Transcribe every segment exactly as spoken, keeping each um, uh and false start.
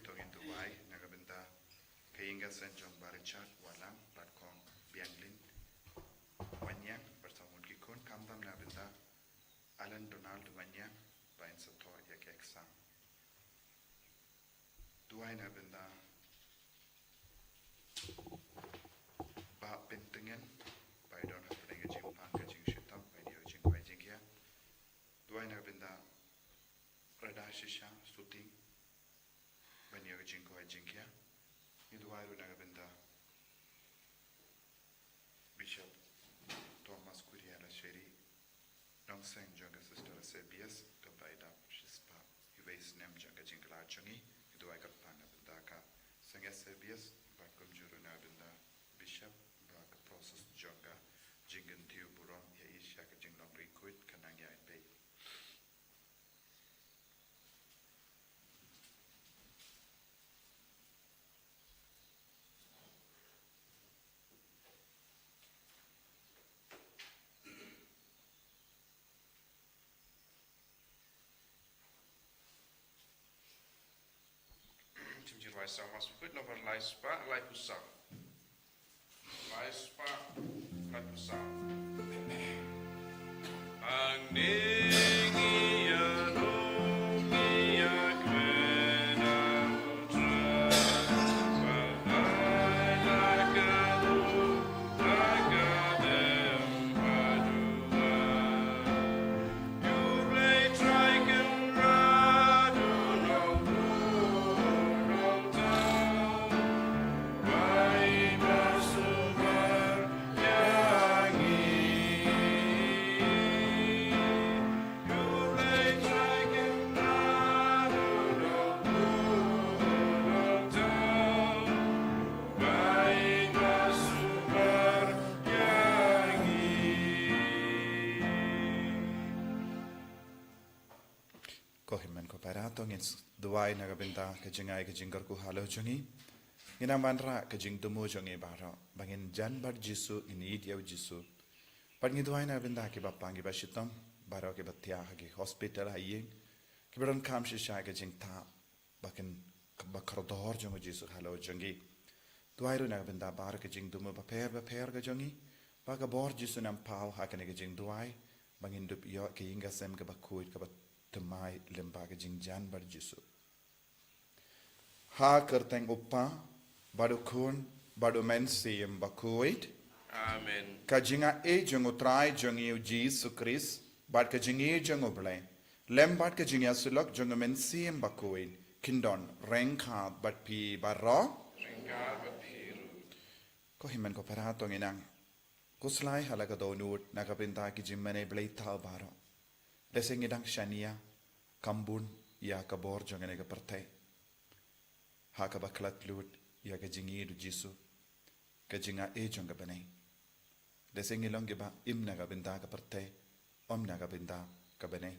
Ngin duwai na ka bynta ka ïing ka sem jong Bah Richard Wahlang, Latkhong Bianglin Wanniang, bad samon ki khun, khamtam na ka bynta Alan Donald Wanniang, ba in sa thoh ïa ka exam. Duwai na ka bynta Bah Pynthingen, ba i don hapdeng ka jingpang ka jingshitom, ba in ïoh jingkwai jingkhia. Duwai na ka bynta Rada Shisha Suting, ba in ïoh jingkwai jingkhia. Ngi duwai ruh na ka bynta Bishop Thomas Kuria Lasheri, nongseng jong ka Sister S A B S, kaba i dap shispah iwei snem jong ka jingkylla jong i. Ngi duwai kyrpang na ka bynta ka seng S A B S, bad kumjuh ruh na ka bynta Bishop, ba ka process jong ka jingkyntiew burom ïa i sha ka jinglong riewkhuid kan nang ïai peit. Jingjied wai sa mas put nombar lai spah laiphew saw. Lai spah laiphew saw. Ang ning ïa nong ïa kwena utra. Bang ai la ka lu la ka dem hadua. Ko hynmen ko para, to ngin s-, duwai na ka bynta ka jingai ka jingkyrkhu halor jong ngi. Ngin nang wanrah ka jingthmu jong ngi baroh ba ngin jan bad Jisu, ngin ïeit ïa u Jisu. Bad ngi duwai na ka bynta kiba pang kiba shitom baroh, kiba thiah ha ki hospital ha ïing, kiba donkam shisha ka jingthoh, ba kin, ba kordor jong u Jisu halor jong ngi. Duwai ruh na ka bynta baroh ka jingthmu bapher bapher ka jong ngi, ba ka bor Jisu nang paw ha kane ka jingduwai, ba ngin dup ïoh ka ïing ka sem kaba khuid kaba thymmai lyngba ka jingjan bad Jisu. Ha ka kyrteng u Kpa, bad u Khun, bad u Mynsiem Bakhuid. Amen. Ka jingaiei jong u Trai jong ngi u Jisu Khrist, bad ka jingïeit jong u Blei, lem bad ka jingïasyllok jong u Mynsiem Bakhuid, kin don ryngkat bad phi baroh. Ryngkat bad phi ruh. Ko hynmen ko para, to ngin nang khuslai ha la ka dohnud na ka bynta ki jingmane Blei thaw baroh. Lehse ngi dang shaniah kham bun ïa ka bor jong kane ka pyrthei, ha kaba khlad lut ïa ka jingïeit u Jisu, ka jingaiei jong ka bneng. Lehse ngi long kiba im na ka bynta ka pyrthei, ym na ka bynta ka bneng.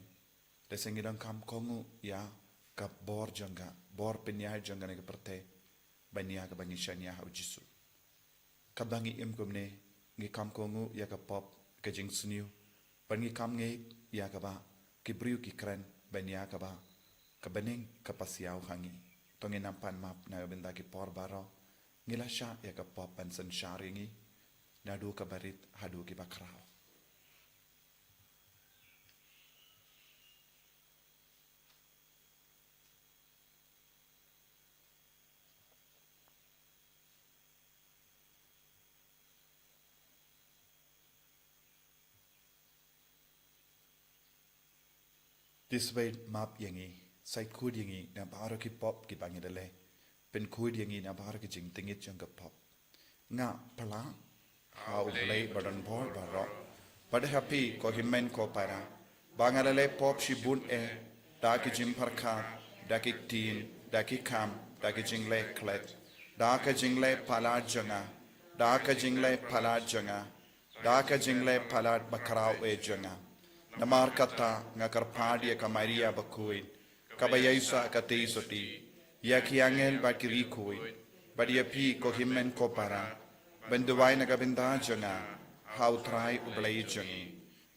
Lehse ngi long kham kohnguh ïa ka bor jong ka, bor pynïaid jong kane ka pyrthei, ban ïa kaba ngi shaniah ha u Jisu. Katba ngi im kumne, ngi kham kohnguh ïa ka pop, ka jingsniew, bad ngi kham ngeit ïa kaba ki briew ki kren ban ïa kaba ka bneng ka pasiaw ha ngi. To ngin nang pan map na ka bynta ki por baroh ngi la shah ïa ka pop ban synshar ïa ngi, naduh kaba rit haduh kiba khraw. Te sa pynmap ïa ngi, sa khuid ïa ngi na baroh ki pop kiba ngi la leh. Pynkhuid ïa ngi na baroh ki jingtngit jong ka pop. Nga pla ha U Blei ba don bor baroh, bad ha phi ko hynmen ko para, ba nga la leh pop shibun eh, da ki jingpyrkhat, da ki ktien, da ki kam, da ki jingleh khlem, da ka jingleh palat jong nga, da ka jingleh palat jong nga, da ka jingleh palat bakhraw eh jong nga. Namar kata nga kyrpad ïa ka Maria Bakhuid, kaba ïaisah katei sotti, ïa ki angel bad ki riewkhuid, bad ïa phi ko hynmen ko para, ban duwai na ka bynta jong nga ha U Trai U Blei jong ngi.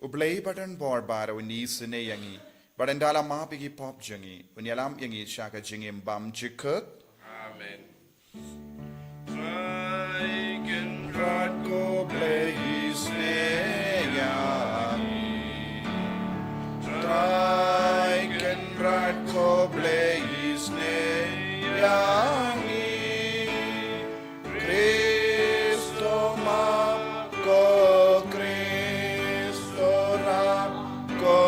U Blei ba don bor baroh un isynei ïa ngi, bad ynda la map ïa ki pop jong ngi, un ïalam ïa ngi sha ka jingim bymjukut. Amen. Trai Kynrad ko Blei isnei ïa ngi. Trai Kynrad ko Blei isnei ïa ngi. Kristo map ko, Kristo rap ko,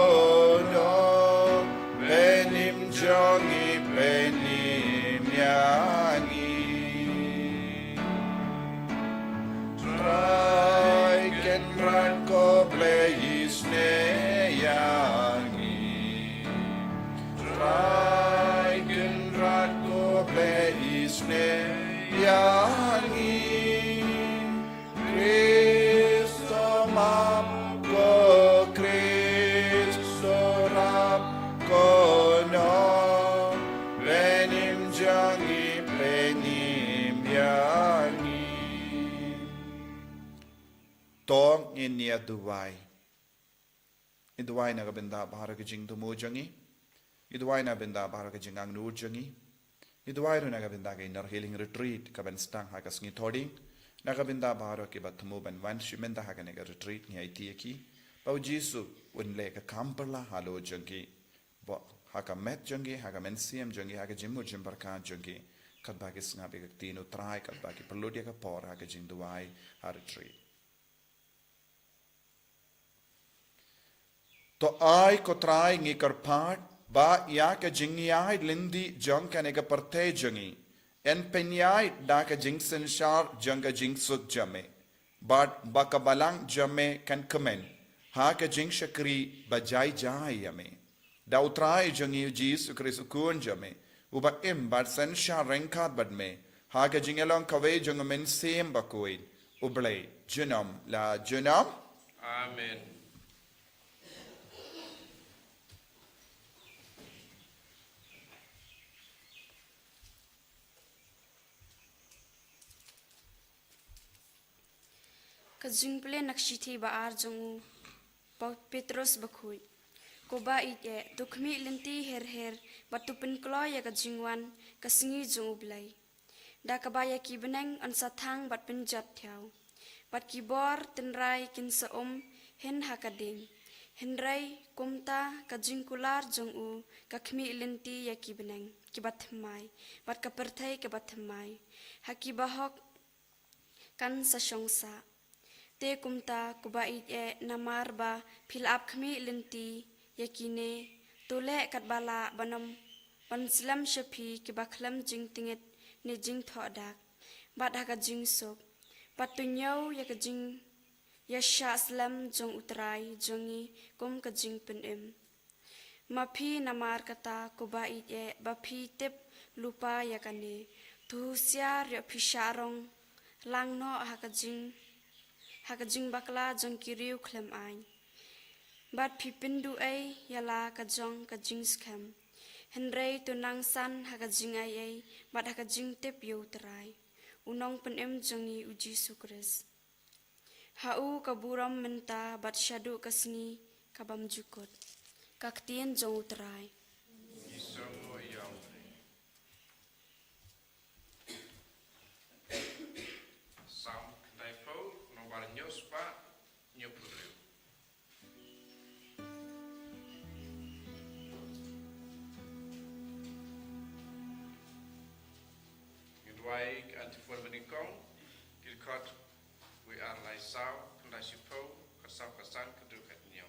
nong pynïm jong ngi pynïm ïa ngi. Trai Kynrad ko Blei isnei ïa ngi. Trai Kynrad ko Blei isnei ïa ngi. Kristo map ko, Kristo rap ko, nong pynïm jong ngi pynïm ïa ngi. To ngin ïa duwai. Ngi duwai na ka bynta baroh ka jingthmu jong ngi. Ngi duwai na ka bynta baroh ka jingangnud jong ngi. Ngi duwai ruh na ka bynta ka Inner Healing Retreat kaban sdang ha ka sngi Thohdieng. Na ka bynta baroh kiba thmu ban wan sha mynta ha kane ka retreat, ngi aiti ïa ki ba U Jisu un leh ka kam pyrshah halor jong ki. Ba ha ka met jong ki, ha ka mynsiem jong ki, ha ka jingmut jingpyrkhat jong ki, katba ki sngap ïa ka ktien U Trai, katba ki pynlut ïa ka por ha ka jingduwai ha retreat. To ai ko Trai ngi kyrpad ba ïa ka jingïaid lynti jong kane ka pyrthei jong ngi yn pynïaid da ka jingsynshar jong ka jingsuk jong me. Bad ba ka balang jong me kan kmen ha ka jingshakri ba jai jai ïa me. Da U Trai jong ngi U Jisu Khrist U Khun jong me, uba im bad synshar ryngkat bad me ha ka jingïalong kawei jong U Mynsiem Bakhuid, U Blei junom la junom. Amen. Ka jingpule na ka shithi ba ar jong u Petros Bakhuid. Ko ba ïeit eh, to khmih lynti her her, bad to pynkloi ïa ka jingwan ka sngi jong U Blei. Da kaba ïa ki bneng yn sa thang bad pynjot thiaw, bad ki bor tynrai kin sa um hin ha ka ding. Hynrei kumta ka jingkular jong u ka khmih lynti ïa ki bneng kiba thymmai, bad ka pyrthei kaba thymmai ha kiba hok kan sa shong sah. Te kumta ko ba ïeit eh, namar ba phi la ap khmih lynti ïa kine, to leh katba lah ban ym, ban slem sha phi kiba khlem jingtngit ne jingthoh dak, bad ha ka jingsuk, bad to ñiew ïa ka jingïashah slem jong U Trai jong ngi kum ka jingpynim. Ma phi namar kata ko ba ïeit eh, ba phi tip lypa ïa kane, to husiar ïoh phi shah rong lang noh ha ka jing, ha ka jingbakla jong ki riew khlem aiñ. Bad phi pynduh ei ïa la ka jong ka jingskhem. Hynrei to nang san ha ka jingaiei bad ha ka jingtip ïa U Trai, U Nongpynim jong ngi U Jisu Khrist. Ha u ka burom mynta bad shaduh ka sngi ka bymjukut. Ka ktien jong U Trai. Salm khyndai phew, nombar hynñiew spah hynñiew phew hynriew. Ngi duwai ka antiphon banyngkong, ki dkhot wei ar lai saw, khyndai shiphew, khatsaw khatsan, khatduh khathynñiew.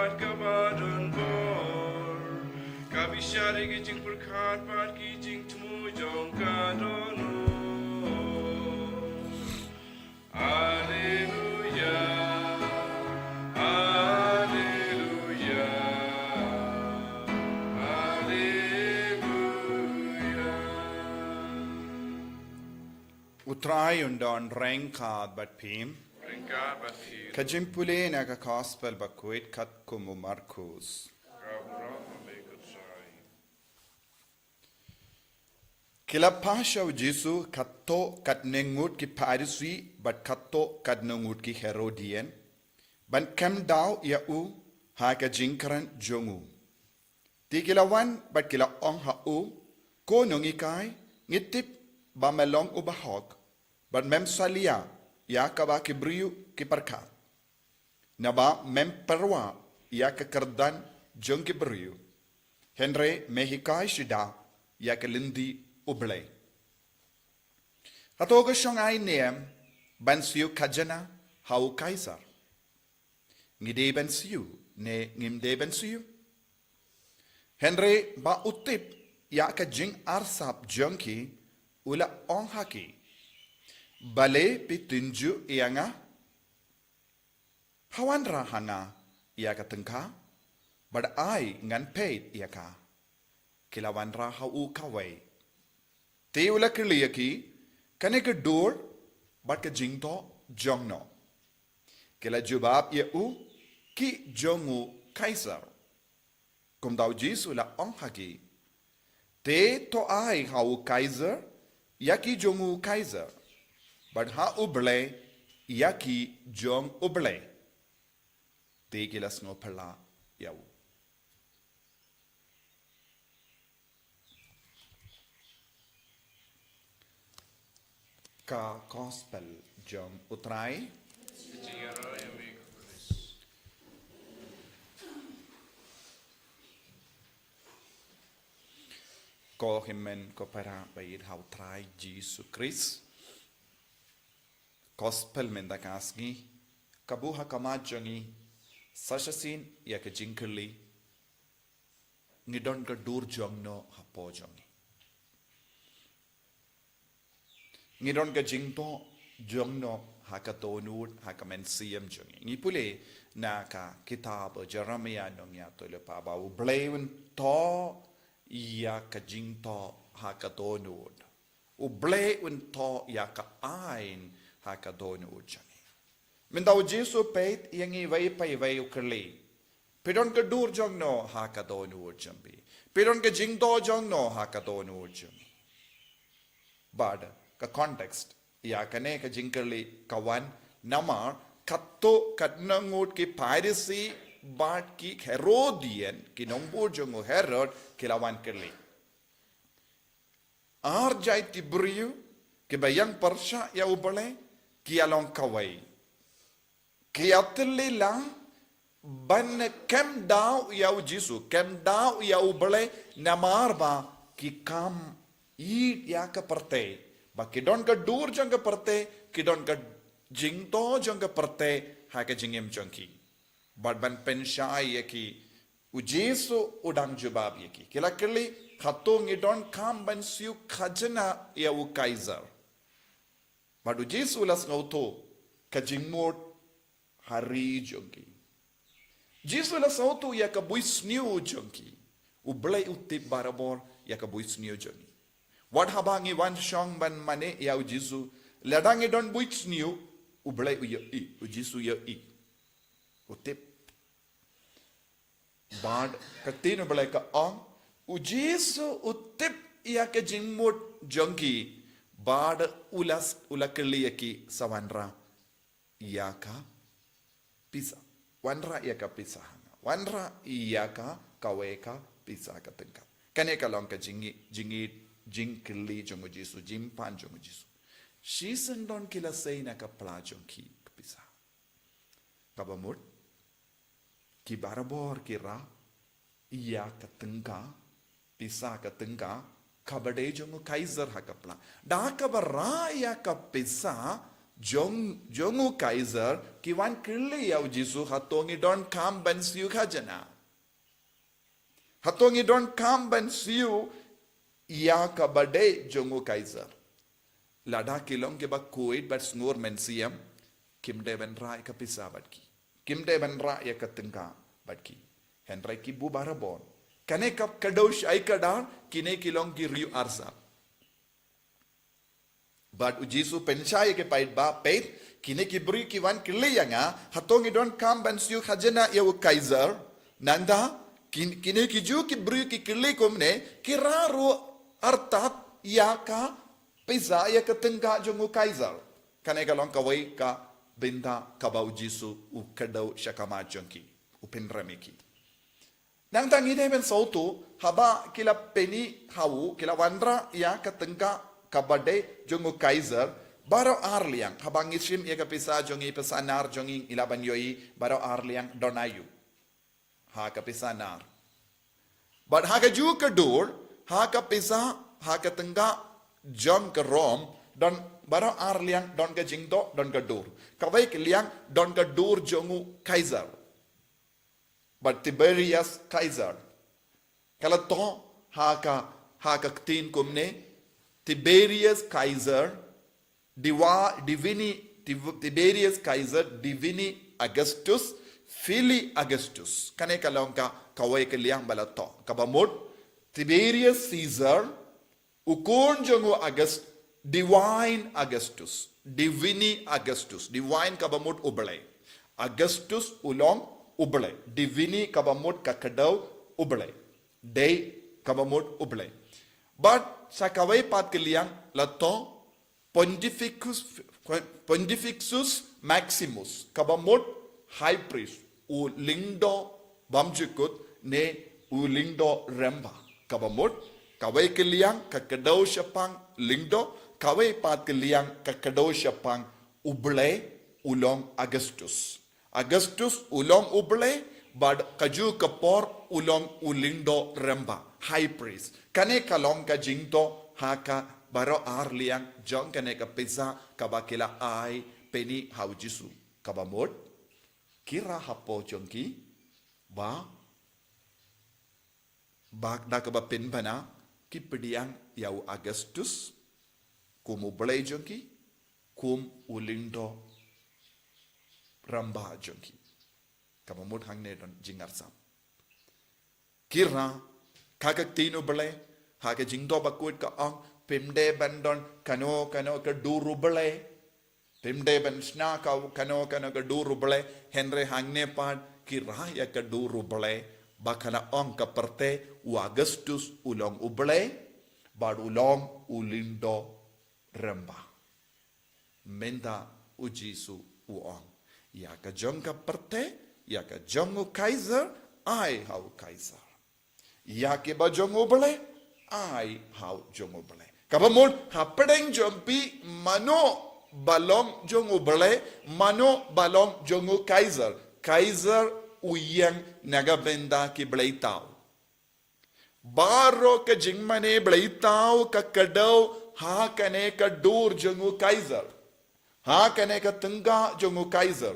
Ka ba don bor, ka bishar ïa ki jingpyrkhat bad ki jingthmu jong ka dohnud. Alleluia, alleluia, alleluia. U Trai un don ryngkat bad phi. Ryngkat bad phi. Ka jingpule na ka Gospel bakhuid katkum u Markus. Ka burom ïa me ko Trai. Ki la phah sha u Jisu katto katne ngut ki Pharisi bad katto katne ngut ki Herodian ban kem daw ïa u ha ka jingkren jong u. Te ki la wan bad ki la ong ha u, ko nonghikai, ngi tip ba me long u bahok bad mem salia ïa kaba ki briew ki pyrkhat, naba mem pyrwa ïa ka kyrdan jong ki briew, hynrei me hikai shuh da ïa ka lynti U Blei. Hato ka shong ai ne em ban siew khajna ha u Kaisar? Ngi dei ban siew ne ngim dei ban siew? Hynrei ba u tip ïa ka jingarsap jong ki, u la ong ha ki, balei phi tynjuh ïa nga? Pha wanrah ha nga ïa ka tyngka, bad ai ngan peit ïa ka. Ki la wanrah ha u kawei. Te u la kylli ïa ki, kane ka dur bad ka jingtoh jong no? Ki la jubab ïa u, ki jong u Kaisar. Kumta u Jisu u la ong ha ki, te to ai ha u Kaisar ïa ki jong u Kaisar, bad ha U Blei ïa ki jong U Blei. Te ki la sngewphylla ïa u. Ka Gospel jong U Trai. Ko hynmen ko para ba ïeit ha U Trai Jisu Khrist. Gospel mynta ka sngi ka buh ha khmat jong ngi sa shisien ïa ka jingkylli, ngi don ka dur jong no hapoh jong ngi? Ngi don ka jingtoh jong no ha ka dohnud, ha ka mynsiem jong ngi? Ngi pule na ka kitab Jeremiah nongïathuhlypa ba U Blei un toh ïa ka jingtoh ha ka dohnud. U Blei un toh ïa ka aiñ ha ka dohnud jong ngi. Mynta u Jisu u peit ïa ngi iwei pa iwei u kylli, phi don ka dur jong no ha ka dohnud jong phi? Phi don ka jingtoh jong no ha ka dohnud jong phi? Bad ka context ïa kane ka jingkylli ka wan namar katto katne ngut ki Pharisi bad ki Herodian, ki nongbud jong u Herod, ki la wan kylli. Ar jait ki briew kiba ïeng pyrshah ïa U Blei ki ïa long kawei. Ki ïa tylli lang ban kem daw ïa u Jisu, kem daw ïa U Blei, namar ba ki kam ïeit ïa ka pyrthei, ba ki don ka dur jong ka pyrthei, ki don ka jingtoh jong ka pyrthei ha ka jingim jong ki. Bad ban pynshai ïa ki, u Jisu u dang jubab ïa ki. Ki la kylli, hato ngi donkam ban siew khajna ïa u Kaisar? Bad u Jisu u la sngewthuh ka jingmut ha ri jong ki. Jisu u la sngewthuh ïa ka buit sniew jong ki. U Blei u tip barabor ïa ka buit sniew jong ngi. Wat haba ngi wan shong ban mane ïa u Jisu, lada ngi don buit sniew, U Blei u ïohi, u Jisu u ïohi. U tip. Bad ka ktien U Blei ka ong, u Jisu u tip ïa ka jingmut jong ki, bad u la, u la kylli ïa ki, sa wanrah ïa ka pisa. Wanrah ïa ka pisa ha nga. Wanrah ïa ka kawei ka pisa, ka tyngka. Kane ka long ka jingïeit, jingïeit, jingkylli jong u Jisu, jingpan jong u Jisu. Shisien don ki la sei na ka pla jong ki ka pisa. Kaba mut, ki barabor ki rah ïa ka tyngka, pisa, ka tyngka kaba dei jong u Kaisar ha ka pla. Da kaba rah ïa ka pisa jong, jong u Kaiser, ki wan kylli ïa u Jisu, hato ngi donkam ban siew khajana? Hato ngi donkam ban siew ïa kaba dei jong u Kaiser? Lada ki long kiba khuid bad sngur mynsiem, kim dei ban rah ïa ka pisa bad ki. Kim dei ban rah ïa ka tyngka bad ki. Hynrei ki buh barabor. Kane ka kdew shai kdar, kine ki long ki riew arsap. Bad u Jisu pynshai ïa ki paidbah, peit, kine ki briew ki wan kylli ïa nga, hato ngi donkam ban siew khajana ïa u Kaiser? Nangta, kin-, kine ki Jiw ki briew ki kylli kumne, ki rah ruh artat ïa ka pisa, ïa ka tyngka jong u Kaiser. Kane ka long kawei ka bynta kaba u Jisu u kdew sha khmat jong ki, u pynrem ïa ki. Nangta ngi dei ban sngewthuh, haba ki la pyni ha u, ki la wanrah ïa ka tyngka kaba dei jong u Kaiser, baroh ar liang, haba ngi shim ïa ka pisa jong ngi, pisa nar jong ngi, ngi lah ban ïohi, baroh ar liang don aïu ha ka pisa nar. Bad ha kajuh ka dur, ha ka pisa, ha ka tyngka jong ka Rom, don baroh ar liang, don ka jingdoh, don ka dur. Kawei ka liang, don ka dur jong u Kaiser. Bad Tiberius Kaiser. Ka la thoh ha ka, ha ka ktien kumne, Tiberius Kaiser, Diva-, Divini, Tiv-, Tiberius Kaiser, Divini Augustus, Filii Augustus. Kane ka long ka, kawei ka liang ba la thoh. Kaba mut, Tiberius Caesar, u khun jong u August-, Divine Augustus, Divini Augustus, Divine kaba mut u Blei. Augustus u long u Blei. Divini kaba mut ka kdew u Blei. Dei kaba mut u Blei. Bad sa kawei pat ka liang la thoh Pontificus, Pontificus Maximus, kaba mut High Priest, u lyngdoh bymjukut ne u lyngdoh rangbah. Kaba mut, kawei ka liang ka kdew shaphang lyngdoh, kawei pat ka liang ka kdew shaphang u Blei u long Augustus. Augustus u long u Blei, bad kajuh ka por u long u lyngdoh rangbah, High Priest. Kane ka long ka jingdoh ha ka baroh ar liang jong kane ka pisa kaba ki la ai pyni ha u Jisu. Kaba mut, ki rah hapoh jong ki, ba, ba da kaba pynbna, ki pdiang ïa u Augustus kum u Blei jong ki, kum u lyngdoh rangbah jong ki. Kaba mut hangne don jingarsap. Ki rah, ha ka ktien u Blei, ha ka jingdoh bakhuid ka ong, phim dei ban don kano kano ka dur u Blei. Phim dei ban shna ka kano kano ka dur u Blei, hynrei hangne pat ki rah ïa ka dur u Blei, ba ka la ong ka pyrthei, u Augustus u long u Blei, bad u long u lyngdoh rangbah. Mynta u Jisu u ong, ïa ka jong ka pyrthei, ïa ka jong u Kaiser, ai ha u Kaiser. Ïa kiba jong u Blei, ai ha u jong u Blei. Kaba mut, hapdeng jong phi mano ba long jong u Blei, mano ba long jong u Kaiser. Kaiser u ïeng na ka bynta ki blei thaw. Baroh ka jingmane blei thaw ka kdew ha kane ka dur jong u Kaiser. Ha kane ka tyngka jong u Kaiser.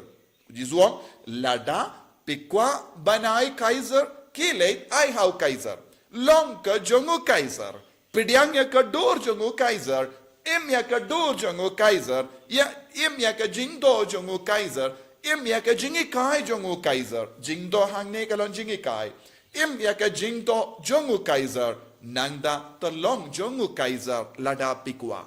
Jisu u ong, lada phi kwah ban ai Kaiser, khie leit ai ha u Kaiser. Long ka jong u Kaiser. Pdiang ïa ka dur jong u Kaiser. Im ïa ka dur jong u Kaiser. Ïa, im ïa ka jingdoh jong u Kaiser. Im ïa ka jinghikai jong u Kaiser. Jingdoh hangne ka long jinghikai. Im ïa ka jingdoh jong u Kaiser. Nangta to long jong u Kaiser lada phi kwah.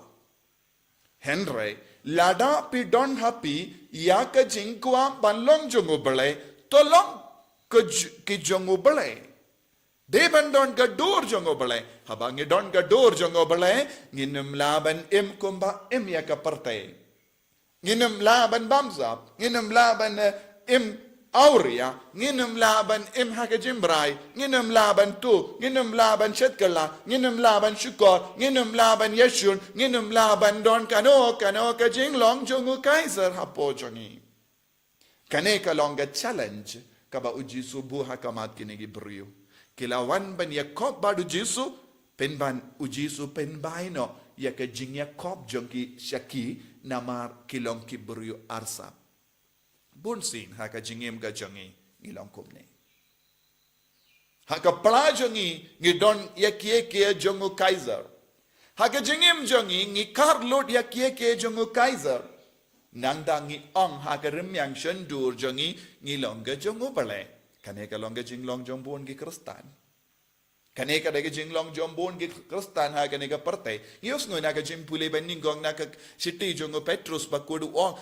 Hynrei, lada phi don ha phi, ïa ka jingkwah ban long jong u Blei, to long ka j-, ki jong u Blei. Dei ban don ka dur jong u Blei, haba ngi don ka dur jong u Blei, ngin ym lah ban im kumba im ïa ka pyrthei. Ngin ym lah ban bamsap, ngin ym lah ban, eh, im awria, ngin ym lah ban im ha ka jingbrai, ngin ym lah ban tuh, ngin ym lah ban shet kylla, ngin ym lah ban shukor, ngin ym lah ban ïashun, ngin ym lah ban don kano kano ka jinglong jong u Kaiser hapoh jong ngi. Kane ka long ka challenge kaba u Jisu buh ha khmat kine ki briew. Ki la wan ban ïakob bad u Jisu, pynban u Jisu pynbai noh ïa ka jingïakop jong ki sha ki, namar ki long ki briew arsap. Bun sien ha ka jingim ka jong ngi, ngi long kumne. Ha ka pla jong ngi, ngi don ïa kiei kiei jong u Kaiser. Ha ka jingim jong ngi, ngi kar lut ïa kiei kiei jong u Kaiser. Nangta ngi ong ha ka rmiang shyntur jong ngi, ngi long ka jong u Blei. Kane ka long ka jinglong jong bun ki Khristan. Kane ka dei ka jinglong jong bun ki Khristan ha kane ka pyrthei. Ngi ïohsngew na ka jingpule ba nyngkong na ka shithi jong u Petrus ba kut u ong,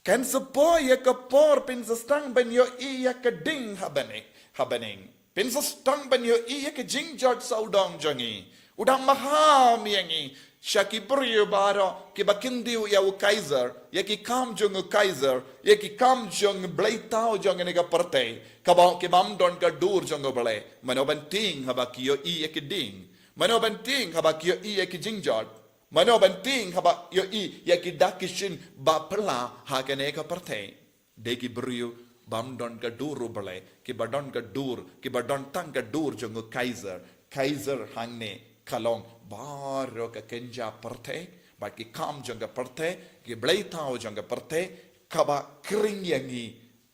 kan sa poi ïa ka por phin sa sdang ban ïohi ïa ka ding ha bneng, ha bneng. Phin sa sdang ban ïohi ïa ka jingjot sawdong jong ngi. U dang maham ïa ngi sha ki briew baroh kiba kyntiew ïa u Kaiser, ïa ki kam jong u Kaiser, ïa ki kam jong u Blei thaw jong kane ka pyrthei. Kaba ki bym don ka dur jong u Blei. Mano ban tieng haba ki ïohi ïa ki ding? Mano ban tieng haba ki ïohi ïa ki jingjot? Mano ban tieng haba ïohi ïa ki dak ki shin ba pla ha kane ka pyrthei? Dei ki briew bym don ka dur u Blei, kiba don ka dur, kiba don tang ka dur jong u Kaiser. Kaiser hangne ka long baroh ka kynja pyrthei, bad ki kam jong ka pyrthei, ki blei thaw jong ka pyrthei, kaba khring ïa ngi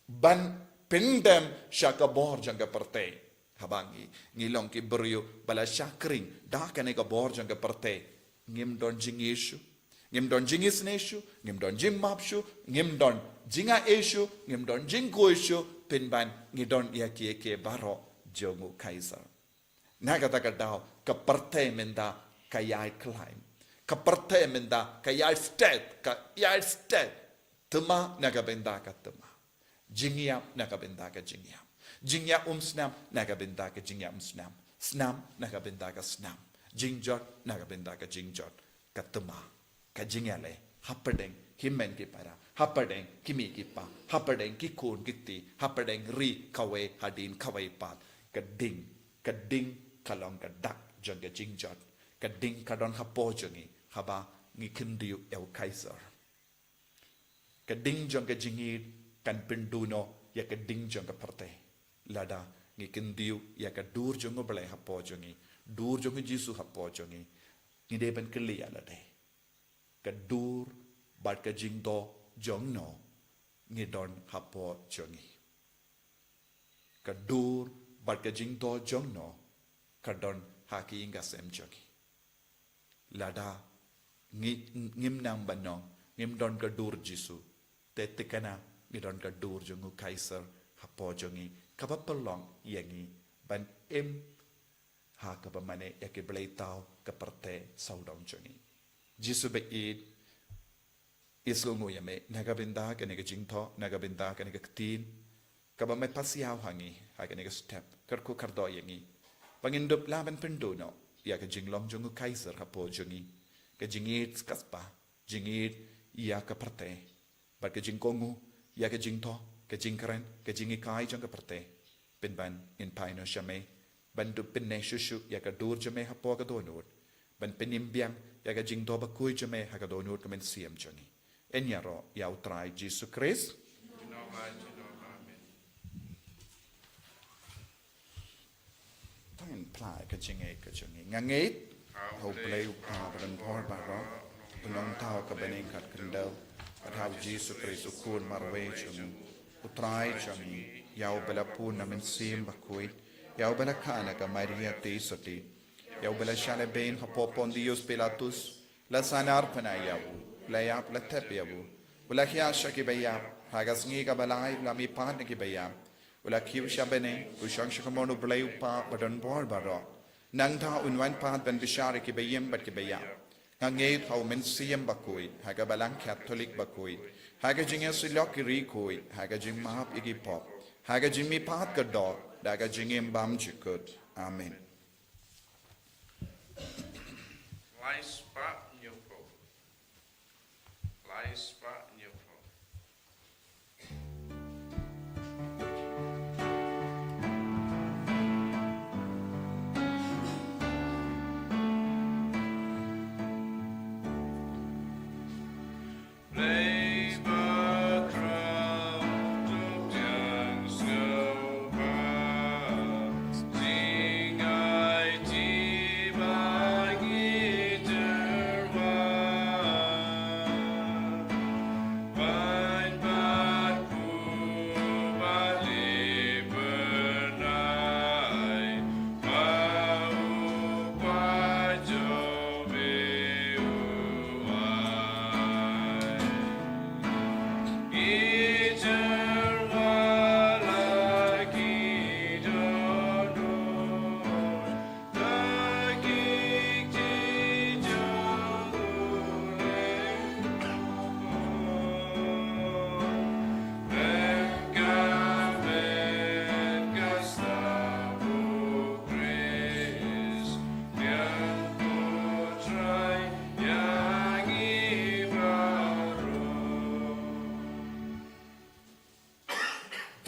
ban pyndem sha ka bor jong ka pyrthei. Haba ngi, ngi long ki briew ba la shah khring da kane ka bor jong ka pyrthei, ngim don jingishu, ngim don jingisynei shuh, ngim don jingmap shuh, ngim don jingai shuh, ngim don jingkhuid shuh, pynban ngi don ïa kiei kiei baroh jong u Kaiser. Na kata ka daw, ka pyrthei mynta ka ïai khlaiñ. Ka pyrthei mynta ka ïai stet, ka ïai stet. Thma na ka bynta ka thma. Jingïap na ka bynta ka jingïap. Jingïap umsnam na ka bynta ka jingïap umsnam. Snam na ka bynta ka snam. Jingjot na ka bynta ka jingjot. Ka thma, ka jingïaleh hapdeng ki hynmen ki para, hapdeng ki mei ki pa, hapdeng ki khun ki kti, hapdeng ri kawei hadien kawei pat. Ka ding, ka ding ka long ka dak jong ka jingjot. Ka ding ka don hapoh jong ngi haba ngi kyntiew ïa u Kaiser. Ka ding jong ka jingïeit kan pynduh noh ïa ka ding jong ka pyrthei. Lada ngi kyntiew ïa ka dur jong u Blei hapoh jong ngi, dur jong u Jisu hapoh jong ngi, ngi dei ban kylli ïa lade, ka dur bad ka jingdoh jong no ngi don hapoh jong ngi? Ka dur bad ka jingdoh jong no ka don ha ki ïing ka sem jong ngi? Lada ngi, ngim nang ban ong ngim don ka dur Jisu, te thikna ngi don ka dur jong u Kaiser hapoh jong ngi, kaba pynlong ïa ngi ban im ha kaba mane ïa ki blei thaw ka pyrthei sawdong jong ngi. Jisu ba ïeit, ngi sngewnguh ïa me na ka bynta kane ka jingthoh, na ka bynta kane ka ktien kaba me pasiaw ha ngi ha kane ka step. Kyrkhu kyrdoh ïa ngi ba ngin dup lah ban pynduh noh ïa ka jinglong jong u Kaiser hapoh jong ngi. Ka jingïeit ka spah, jingïeit ïa ka pyrthei, bad ka jingkohnguh ïa ka jingthoh, ka jingkren, ka jinghikai jong ka pyrthei. Pynban ngin phai noh sha me ban dup pynneh shuh shuh ïa ka dur jong me hapoh ka dohnud, ban pynim biang ïa ka jingdoh bakhuid jong me ha ka dohnud ka mynsiem jong ngi. Yn ïaroh ïa u Trai Jisu Khrist. To ngin phla ïa ka jingngeit ka jong ngi. Nga ngeit ha u Blei u Kpa badonbor baroh, u nongthaw uba banyngkhat khyndew, bad ha u Jisu Khrist u Khun marwei jong ngi, u Trai jong ngi, ïa uba la bun na mynsiem bakhuid, ïa uba la kha na ka Maria Theisotti, ïa uba la shah lehbeiñ hapoh Pontius Pilatus, la sahnarphna ïa u, la ïap, la thep ïa u, u la hiar sha kiba ïap, ha ka sngi kaba lai u la mihpat na kiba ïap, u la kiew sha bneng, u shong sha kamon u Blei u Kpa badonbor baroh. Nangta un wan pat ban bishar ïa kiba im bad kiba ïap. Nga ngeit ha u Mynsiem Bakhuid, ha ka Balang Katholik bakhuid, ha ka jingïasyllok ki riewkhuid, ha ka jingmap ïa ki pop, ha ka jingmihpat ka doh, da ka jingim bymjukut. Amen. Lai spah hynñiewphew. Lai spah hynñiewphew.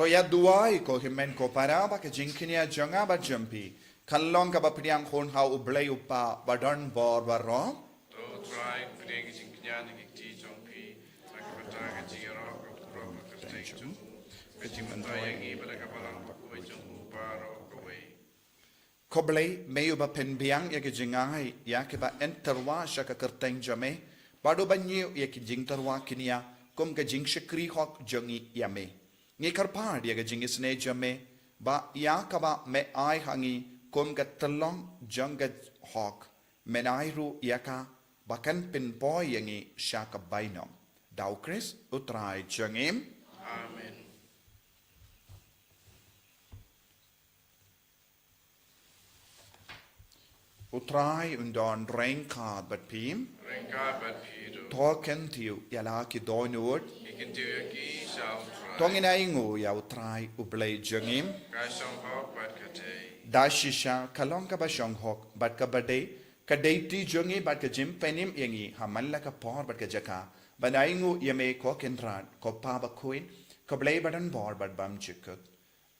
To ïa duwai ko hynmen ko para ba ka jingkñia jong nga bad jong phi kan long kaba pdiang hun ha U Blei U Kpa badonbor baroh. To U Trai pdiang ka jingkñia na ki kti jong phi, na ka bynta ka jingïaroh ka pura ka kyrteng jong u, ka jingmyntoi ïa ngi bad ka balang bakhuid jong u baroh kawei. Ko Blei, me uba pynbiang ïa ki jingai ïa kiba ïeng tyrwa sha ka kyrteng jong me, bad uba ñiew ïa ki jingtyrwa kñia kum ka jingshakri hok jong ngi ïa me, ngi kyrpad ïa ka jingisynei jong me, ba ïa kaba me ai ha ngi kum ka tyllong jong ka hok, men ai ruh ïa ka ba kan pynpoi ïa ngi sha ka bainong. Da U Khrist U Trai jong ngi. Amen. U Trai un don ryngkat bad phi. Ryngkat bad phi ruh. To kyntiew ïa la ki dohnud. Ngi kyntiew ïa ki sha U Trai. To ngin ainguh ïa U Trai U Blei jong ngi. Ka shong hok bad ka dei. Da shisha ka long kaba shong hok bad kaba dei, ka dei ti jong ngi bad ka jingpynim ïa ngi ha man la ka por bad ka jaka, ban ainguh ïa me ko Kynrad, ko Pa bakhuid, ko Blei badonbor bad bymjukut.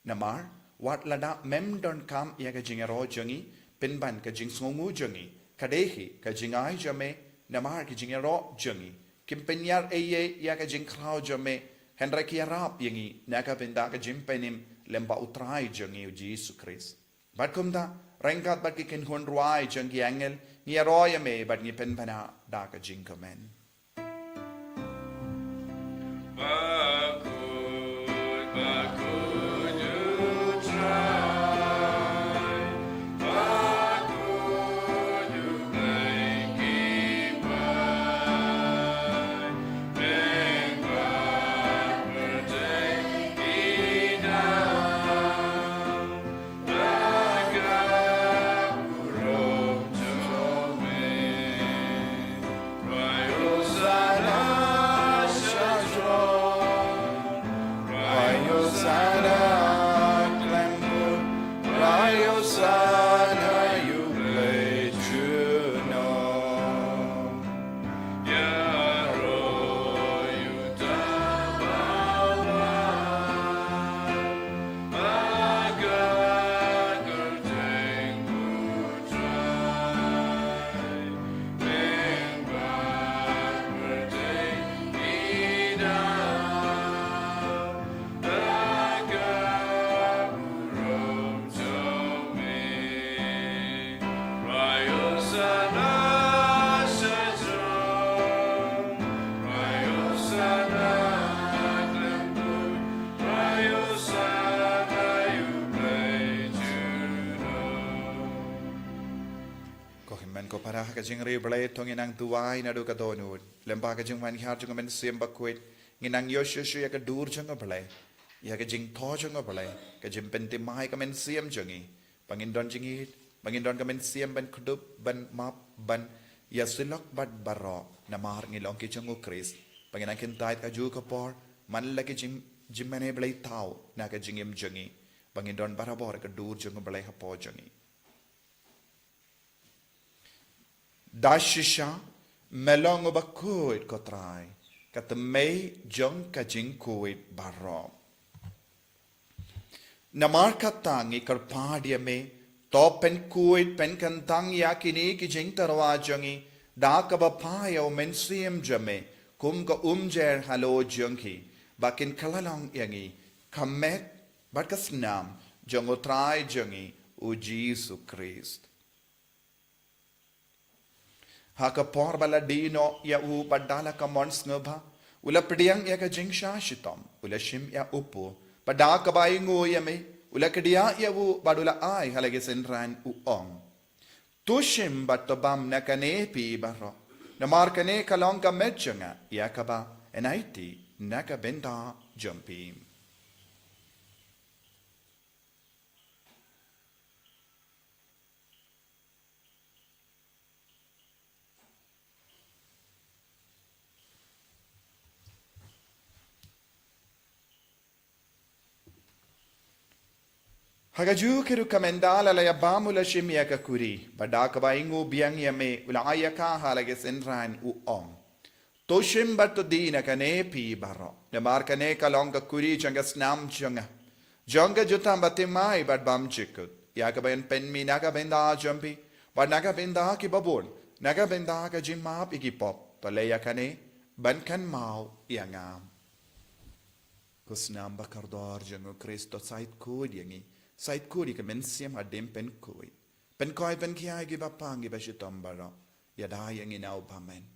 Namar wat lada mem donkam ïa ka jingïaroh jong ngi pynban ka jingsngewnguh jong ngi, ka dei hi ka jingai jong me. Namar ki jingïaroh jong ngi kim pynïar ei ei ïa ka jingkhraw jong me, hynrei ki ïarap ïa ngi na ka bynta ka jingpynim lem bad U Trai jong ngi U Jisu Khrist. Bad kumta, ryngkat bad ki kynhun rwai jong ki angel, ngi ïaroh ïa me bad ngi pynbna da ka jingkmen. Ko hynmen ko para, ha ka jingïarap U Blei to ngin nang duwai naduh ka dohnud lem bad ka jingwan hiar jong ka Mynsiem Bakhuid. Ngin nang ïoh shuh shuh ïa ka dur jong U Blei, ïa ka jingthoh jong U Blei, ka jingpynthymmai ka mynsiem jong ngi, ba ngin don jingïeit, ba ngin don ka mynsiem ban kdup, ban map, ban ïasyllok bad baroh, namar ngi long ki jong U Khrist. Ba ngin nang kyntait kajuh ka por man la ki jing, jingmane blei thaw na ka jingim jong ngi, ba ngin don barabor ka dur jong U Blei hapoh jong ngi. Da shisha me long uba khuid ko Trai, ka thymmei jong ka jingkhuid baroh. Namar kata ngi kyrpad ïa me, to pynkhuid pynkyntang ïa kine ki jingtyrwa jong ngi da kaba phai ïa U Mynsiem jong me kum ka umjer halor jong ki, ba kin kylla long ïa ngi ka met bad ka snam jong U Trai jong ngi U Jisu Khrist. Ha ka por ba la die noh ïa u bad da la ka mon sngewbha, u la pdiang ïa ka jingshah shitom, u la shim ïa u pur, bad da kaba ainguh ïa me, u la kdiah ïa u bad u la ai ha la ki synran, u ong: To shim bad to bam na kane phi baroh, namar kane ka long ka met jong nga ïa kaba yn aiti na ka bynta jong phi. Ha kajuh ka rukom ynda la ïa bam u la shim ïa ka kuri, bad da kaba ainguh biang ïa me u la ai ïa ka ha la ki synran, u ong: To shim bad to die na kane phi baroh. Namar kane ka long ka kuri jong ka snam jong nga, jong ka jutang bathymmai bad bymjukut, ïa kaba yn pynmih na ka bynta jong phi bad na ka bynta kiba bun, na ka bynta ka jingmap ïa ki pop. To leh ïa kane ban kynmaw ïa nga. Ko snam bakordor jong U Khrist, to shait khuid ïa ngi, shait khuid ïa ka mynsiem hadien pynkhuid. Pynkhuid pynkhia ïa kiba pang, kiba shitom baroh. Ïada ïa ngi na u bymman.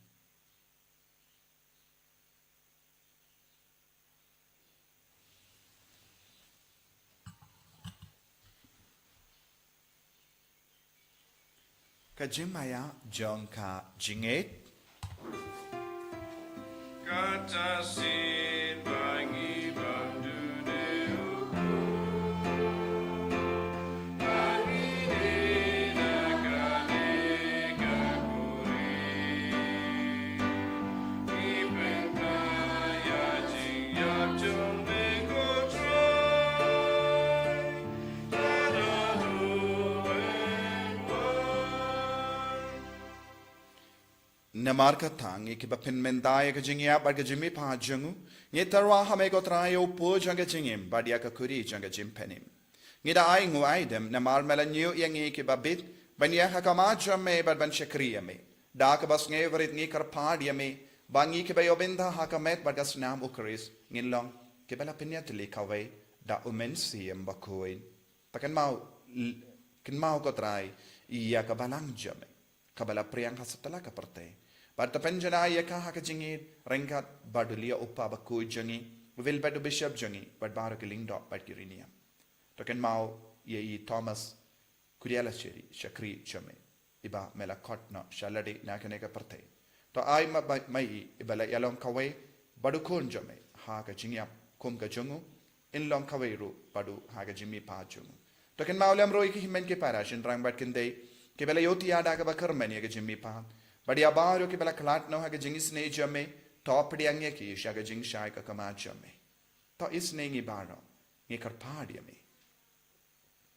Ka jingmaïa jong ka jingngeit. Kata shisien ba ngi bam dune u Khrist, ba ngi dei na kane ka kuri. Ngi pynpaw ïa jingïap jong me ko Trai. Namar kata ngi kiba pynmynta ïa ka jingïap bad ka jingmihpat jong u, ngi tyrwa ha me ko Trai, ïa u Poh jong ka jingim bad ïa ka kuri jong ka jingpynim. Ngi da ai nguh ai dem namar me la ñiew ïa ngi kiba bit ban ïeng ha khmat jong me bad ban shakri ïa me. Da kaba sngewrit ngi kyrpad ïa me ba ngi kiba ïoh bynta ha ka met bad ka snam U Khrist ngin long kiba la pynïatylli kawei da U Mynsiem Bakhuid. Te kynmaw, kynmaw ko Trai ïa ka balang jong me kaba la phriang ha satlak ka pyrthei. Bad te pynjanai ïa ka ha ka jingïeit ryngkat bad u Leo u kpa bakhuid jong ngi, u Wilbert u bishop jong ngi, bad baroh ki lyngdoh bad ki riewniam. To kynmaw ïa i Thomas Kudialashieri, shakri jong me, iba me la khot noh sha lade na kane ka pyrthei. To ai ma, ma, ma i iba la ïalong kawei bad u Khun jong me ha ka jingïap kum ka jong u, in long kawei ruh bad u ha ka jingmihpat jong u. To kynmaw lem ruh ïa ki hynmen ki para, shynrang bad kynthei, kiba la ïohthiah da kaba kyrmen ïa ka jingmihpat, bad ïa baroh kiba la khlad noh ha ka jingisynei jong me, to pdiang ïa ki sha ka jingshai ka khmat jong me. To isynei ngi baroh, ngi kyrpad ïa me.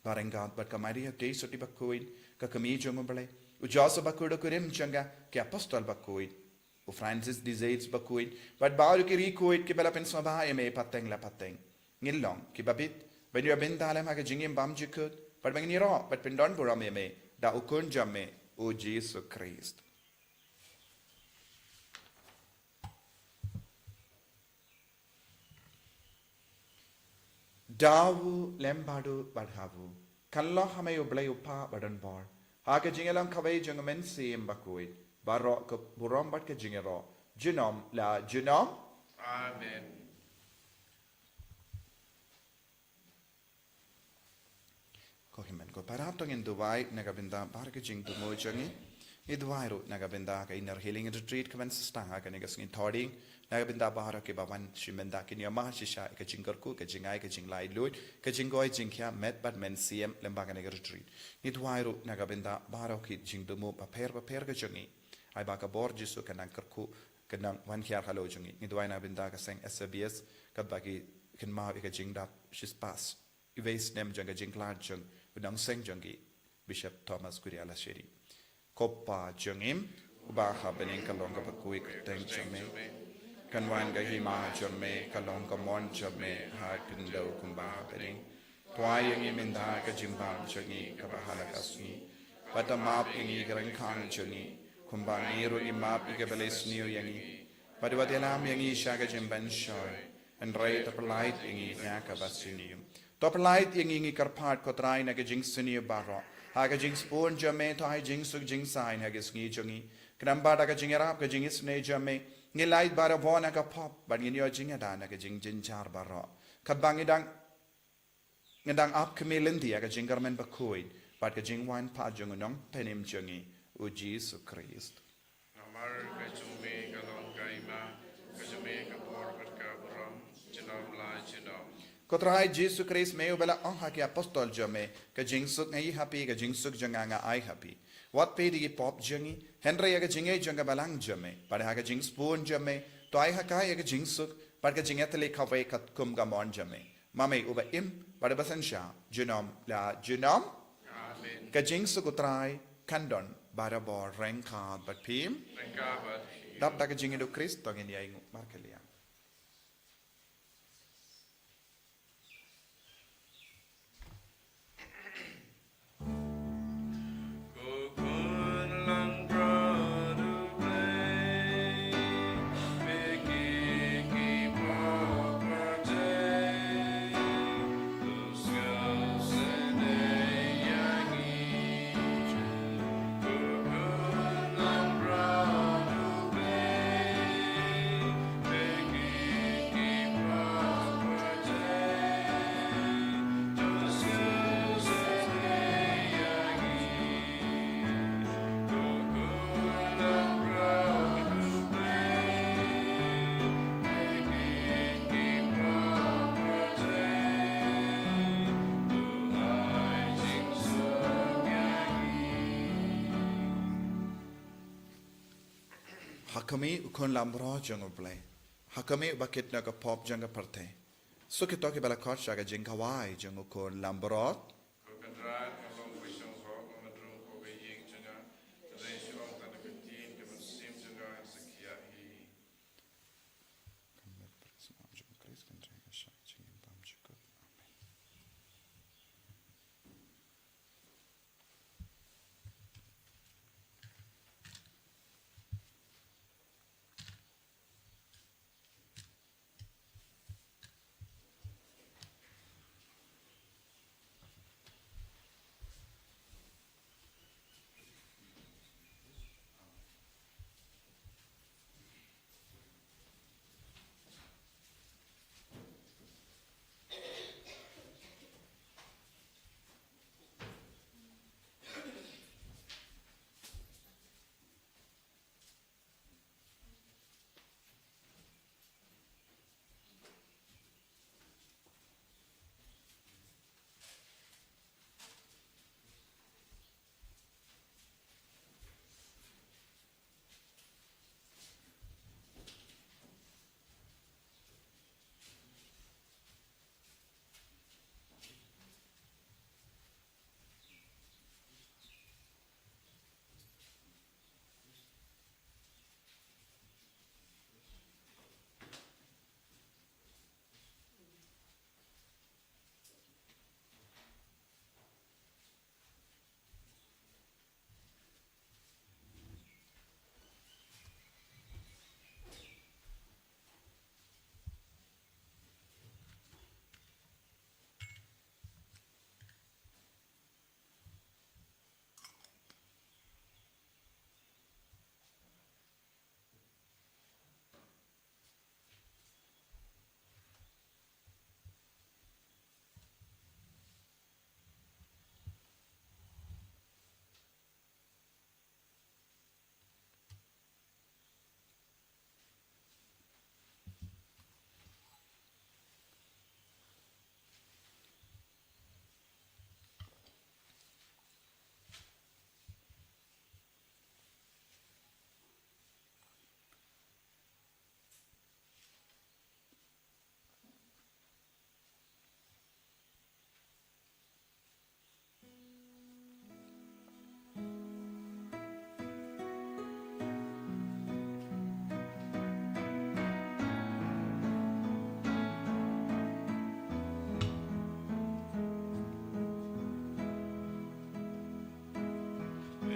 Ba ryngkat bad ka Maria Theisotti bakhuid, ka kmie jong U Blei, u Joseph bakhuid, u kurim jong ka, ki apostol bakhuid, u Francis de Sales bakhuid, bad baroh ki riewkhuid kiba la pynsngewbha ïa me pateng la pateng, ngin long kiba bit ban ïoh bynta lem ha ka jingim bymjukut, bad ba ngin ïaroh bad pyndonburom ïa me da U Khun jong me, u Jisu Khrist. Da u lem bad u bad ha u, kan long ha me U Blei u Kpa badonbor, ha ka jingïalang kawei jong U Mynsiem Bakhuid, baroh ka burom bad ka jingïaroh junom la junom. Amen. Ko hynmen ko para, to ngin duwai na ka bynta baroh ka jingthmu jong ngi. Ngi duwai ruh na ka bynta ka Inner Healing Retreat kaban sa sdang ha kane ka sngi Thohdieng, na ka bynta baroh kiba wan shi mynta, kin ïoh mad shisha ïa ka jingkyrkhu, ka jingai, ka jinglaitluid, ka jingkoit jingkhiah met bad mynsiem lyngba kane ka retreat. Ngi duwai ruh na ka bynta baroh ki jingthmu bapher bapher ka jong ngi. Ai ba ka bor Jisu kan nang kyrkhu, kan nang wan hiar halor jong ngi. Ngi duwai na ka bynta ka seng S B S, katba ki kynmaw ïa ka jingdap shispah iwei snem jong ka jingkhlad jong u nongseng jong ki, Bishop Thomas Kudialashieri. Ko Pa jong ngi uba ha bneng, ka long kaba khuid ka kyrteng jong me. Kan wan ka hima jong me, ka long ka mon jong me ha khyndew kumba ha bneng. To ai ïa ngi mynta ka jingbam jong ngi kaba ha la ka sngi. Bad to map ïa ngi ki ryngkang jong ngi, kumba ngi ruh ngi map ïa kiba la isniew ïa ngi. Bad wat ïalam ïa ngi sha ka jingpynshoi, hynrei to pyllait ïa ngi na kaba sniew. To pyllait ïa ngi, ngi kyrpad ko Trai, na ka jingsniew baroh. Ha ka jingsbun jong me to ai jingsuk jingsaiñ ha ka sngi jong ngi. Khnang ba da ka jingïarap ka jingisynei jong me, ngin lait barabor na ka pop bad ngin ïoh jingïada na ka jingjynjar baroh. Katba ngi dang ngi dang ap khmih lynti ïa ka jingkyrmen bakhuid bad ka jingwan pat jong u Nongpynim jong ngi, u Jisu Khrist. Namar ka jong me ka long ka hima, ka jong me ka bor bad ka burom junom la junom. Ko Trai Jisu Khrist, me uba la ong ha ki apostol jong me, ka jingsuk nga ai ha phi, ka jingsuk jong nga nga ai ha phi. Wat peit ïa ki pop jong ngi, hynrei ïa ka jingngeit jong ka balang jong me, bad ha ka jingsbun jong me to ai ha ka ïa ka jingsuk bad ka jingïatylli kawei katkum ka mon jong me. Ma me uba im bad uba synshar junom la junom. Amen. Ka jingsuk u Trai kan don barabor ryngkat bad phi. Ryngkat bad phi. Dap da ka jingïaid u Khrist, to ngin ïainguh markylliang. Ha khmih u Khun Lambrot jong U Blei. Ha khmih uba kit na ka pop jong ka pyrthei. Suk ïa kito kiba la khot sha ka jingkhawai jong u Khun Lambrot. Ko Kynrad, nga long uba shong hok, nga mut ruh ko ba ïing jong nga. Hynrei shu ong tang da ka ktien, ka mynsiem jong nga kan sa khiah hi. Ka met bad ka snam jong U Khrist kan trei ha shai jingim bymjukut.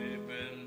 Amen.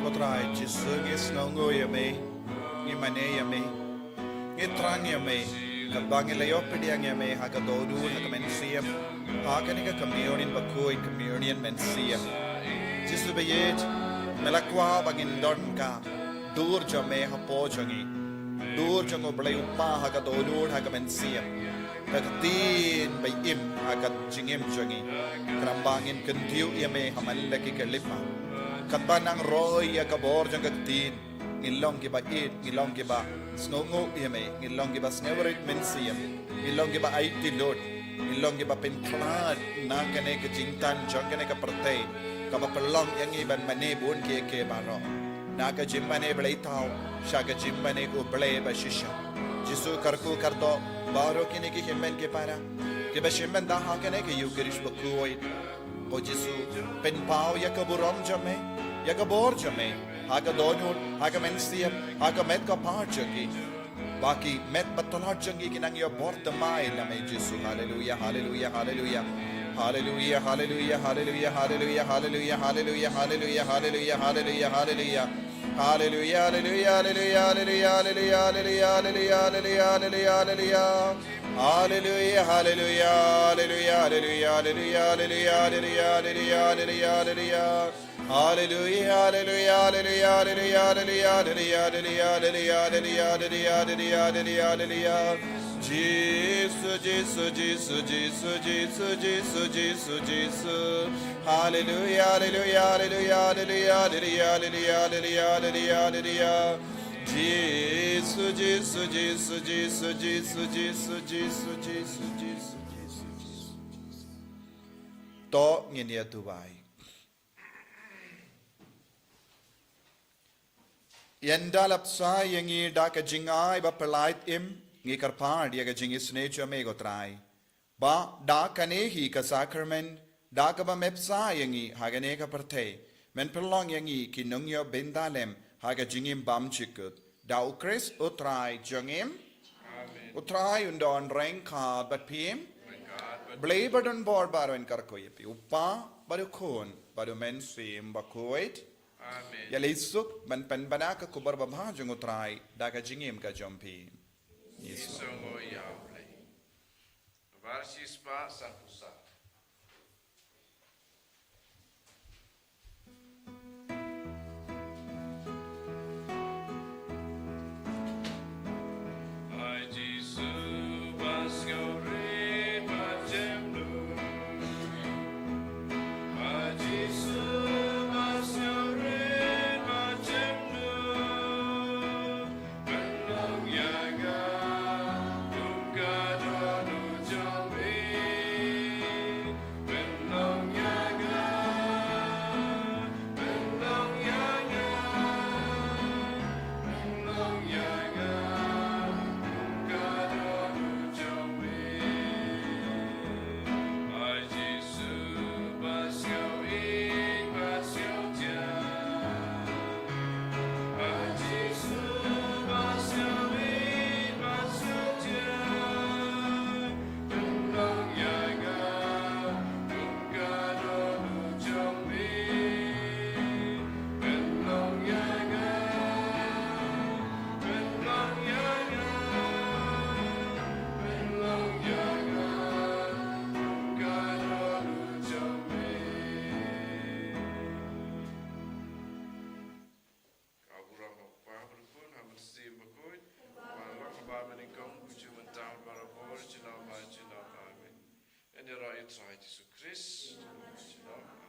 Ko Trai Jisu, ngi sngewnguh ïa me, ngi mane ïa me, ngi thrang ïa me. Katba ngi la ïoh pdiang ïa me ha ka dohnud ha ka mynsiem, ha kane ka communion bakhuid, communion mynsiem. Jisu ba ïeit, me la kwah ba ngin don ka dur jong me hapoh jong ngi, dur jong U Blei U Kpa ha ka dohnud ha ka mynsiem. Ka ktien ba im ha ka jingim jong ngi. Khnang ba ngin kyntiew ïa me ha man la ki khyllipmat. Katba nang roi ïa ka bor jong ka ktien, ngin long kiba ïeit, ngin long kiba sngewnguh ïa me, ngin long kiba sngewrit mynsiem, ngin long kiba aiti lut, ngin long kiba pynkhlad na kane ka jingtan jong kane ka pyrthei kaba pynlong ïa ngi ban mane bun kiei kiei baroh. Na ka jingmane bleithaw sha ka jingmane U Blei ba shisha. Jisu, kyrkhu kyrdoh baroh kine ki hynmen ki para kiba shim bynta ha kane ka Eucharist bakhuid. Ko Jisu, pynpaw ïa ka burom jong me, ïa ka bor jong me ha ka dohnud, ha ka mynsiem, ha ka met ka phad jong ki. Ba ki met bad tlot jong ki kin nang ïoh bor thymmai na me Jisu. Haleluia, haleluia, haleluia. Haleluia, haleluia, haleluia, haleluia, haleluia, haleluia, haleluia, haleluia, haleluia, haleluia, haleluia. Haleluia, haleluia, haleluia, haleluia, haleluia, haleluia, haleluia, haleluia, haleluia. Haleluia, haleluia, haleluia, haleluia, haleluia, haleluia, haleluia, haleluia. Haleluia, haleluia, haleluia, haleluia, haleluia, haleluia, haleluia, haleluia, haleluia, haleluia, haleluia, haleluia. Jisu, Jisu, Jisu, Jisu, Jisu, Jisu, Jisu, Jisu. Haleluia, haleluia, haleluia, haleluia, haleluia, haleluia, haleluia, haleluia, haleluia. Jisu, Jisu, Jisu, Jisu, Jisu, Jisu, Jisu, Jisu, Jisu, Jisu. To ngin ïa duwai. Ynda la bsa ïa ngi da ka jingai ba pyllait im, ngi kyrpad ïa ka jingisynei jong me ko Trai. Ba da kane hi ka sakramen, da kaba me bsa ïa ngi ha kane ka pyrthei, men pynlong ïa ngi ki nongïoh bynta lem ha ka jingim bymjukut. Da U Khrist U Trai jong ngi. Amen. U Trai un don ryngkat bad phi. Ryngkat bad Blei ba don bor baroh un kyrkhu ïa phi. U Kpa bad U Khun bad U Mynsiem Bakhuid. Amen. Ïa leit suk ban pynbna ka khubor babha jong U Trai da ka jingim ka jong phi. Ngi sngew ïa U Blei. Bar shispah sanphew saw. Ai Jisu ba sngewrit bad jem lut. Ai Jisu ba sngewrit bad jem lut. Pynlong ïa nga kum ka dohnud jong me. Pynlong ïa nga, pynlong ïa nga, pynlong ïa nga kum ka dohnud jong me. Ai Jisu ba sngewrit ba sngewjam. Ka burom ha U Kpa bad U Khun bad U Mynsiem Bakhuid. Ba long ha ba mynnyngkong, kumjuh mynta bad barabor, junom bad junom. Amen. Ïaroh ïa U Trai Jisu Khrist. Junom.